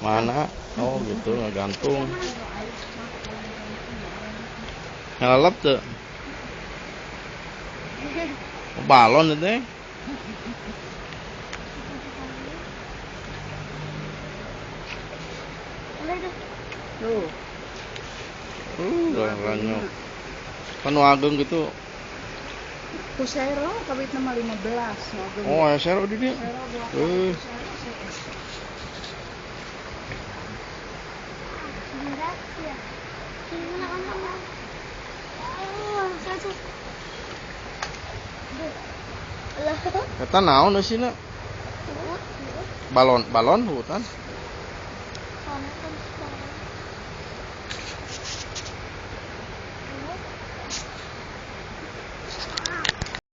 Mana? Oh gitu, ngegantung. Ngelelep tuh. Balon itu. Tuh. Ranyok. Kan ageng gitu. Kusero kawit nama 15. Oh, aya sero di dieu. Eta naon eusina? Balon, balon hutan.